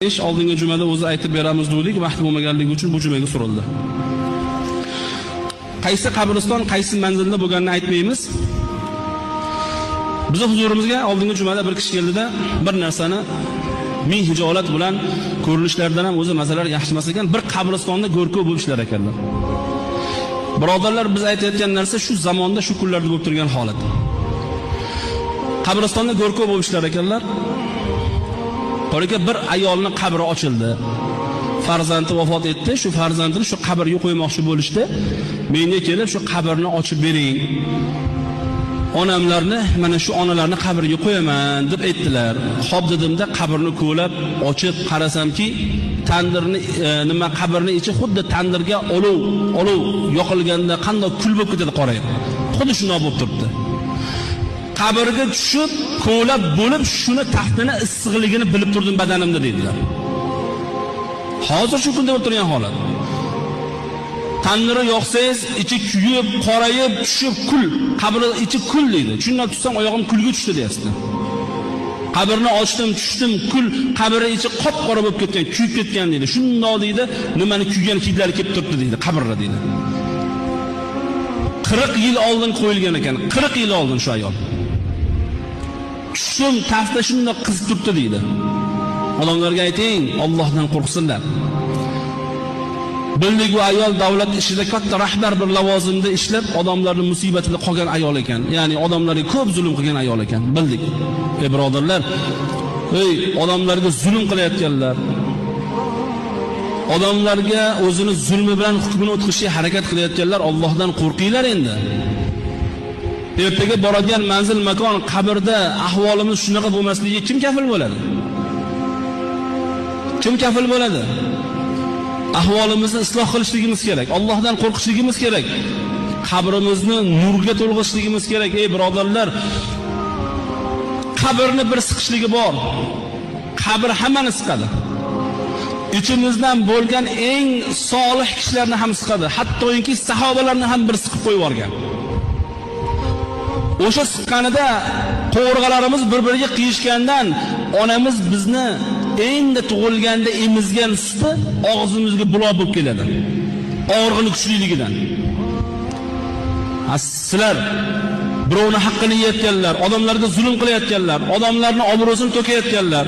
Ish oldingi jumada o'zi aytib beramiz dedik, vaqt bo'lmaganligi uchun bu jumaga surildi. Qaysi qabriston, qaysi manzilda bo'lganini aytmaymiz. Bizi huzurimizga oldingi jumada bir kishi keldida bir narsani ming hijolat bilan ko'rinishlaridan ham o'zi masalar yaxshi emas ekan, bir qabristonda go'rkov bo'lib ishlar ekanlar. Birodarlar, biz aytayotgan narsa shu zamonda, shu kunlarda bo'lib turgan holat. Qabristonda go'rkov bo'lib ishlar ekanlar. Qoraka bir ayolning qabri ochildi. Farzandi vafot etdi, shu farzandini shu qabrga qo'ymoqchi bo'lishdi. Menga kelib shu qabrni ochib bering. Onamlarni, mana shu onalarni qabriga qo'yaman deb aytdilar. Xo'p dedimda qabrni ko'lab ochib qarasamki, tandirni nima qabrning ichi xuddi tandirga olov yoqilganda qanday kul bo'lib ketadi qorayib. Xuddi shunday bo'lib turibdi. Qabrga tushib, ko'lab bo'lib shuni taxtini issiqligini bilib turdim badanimda dedilar. Hozir shu kunda bo'lib turgan holat. Tandiri yoqsangiz ichi kuyib, qorayib, tushib kul, qabri ichi kul deydi. Shundan tushsam oyog'im kulga tushdi deyapti. Qabrni ochdim, tushdim, kul, qabri ichi qop-qora bo'lib ketgan, kuyib ketgan deydi. Shundoq deydi, nimani kuygan hidlari kelib turibdi deydi, qabrda deydi. 40 yil oldin qo'yilgan ekan, 40 yil oldin shu ayol. Tushdim, taxta shundoq qizib turibdi deydi. Odamlarga ayting, Allohdan qo'rqsinlar. Bildik bu ayol davlat ishida katta rahbar bir lavozimda ishlab, odamlarning musibatida qolgan ayol ekan. Ya'ni odamlarga ko'p zulm qilgan ayol ekan. Bildik. Ey birodarlar, ey odamlarga zulm qilayotganlar, odamlarga o'zini zulmi bilan hukmini o'tkazishga harakat qilayotganlar, Allohdan qo'rqinglar endi. Ertaga boradigan manzil makon qabrda ahvolimiz shunaqa bo'lmasligiga kim kafil bo'ladi? Kim kafil bo'ladi? Ahvolimizni isloh qilishligimiz kerak, Allohdan qo'rqishligimiz kerak. Qabrimizni nurga to'lg'ishligimiz kerak. Ey birodarlar, qabrni bir siqishligi bor. Qabr hammani siqadi. Ichimizdan bo'lgan eng solih kishilarni ham siqadi. Hattoki sahobalarni ham bir siqib qo'yib yuborgan. O'sha siqqanida qovurg'alarimiz bir-biriga qiyishgandan onamiz bizni endi tug'ilganda emizgan suti og'zimizga buloq bo'lib keladi. Og'rig'ini kuchliligidan. Sizlar birovni haqqini yeyotganlar, odamlarga zulm qilayotganlar, odamlarning obro'sini to'kayotganlar,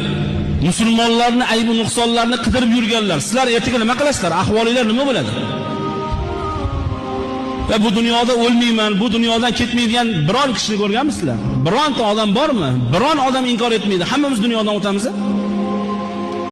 musulmonlarning aybi nuqsonlarini qidirib yurganlar, sizlar ertaga nima qilasizlar? Ahvolinglar nima bo'ladi? Va bu dunyoda o'lmayman, bu dunyodan ketmaydigan biron kishini ko'rganmisizlar? Bironta odam bormi? Biron odam inkor etmaydi. Hammamiz dunyodan o'tamiz.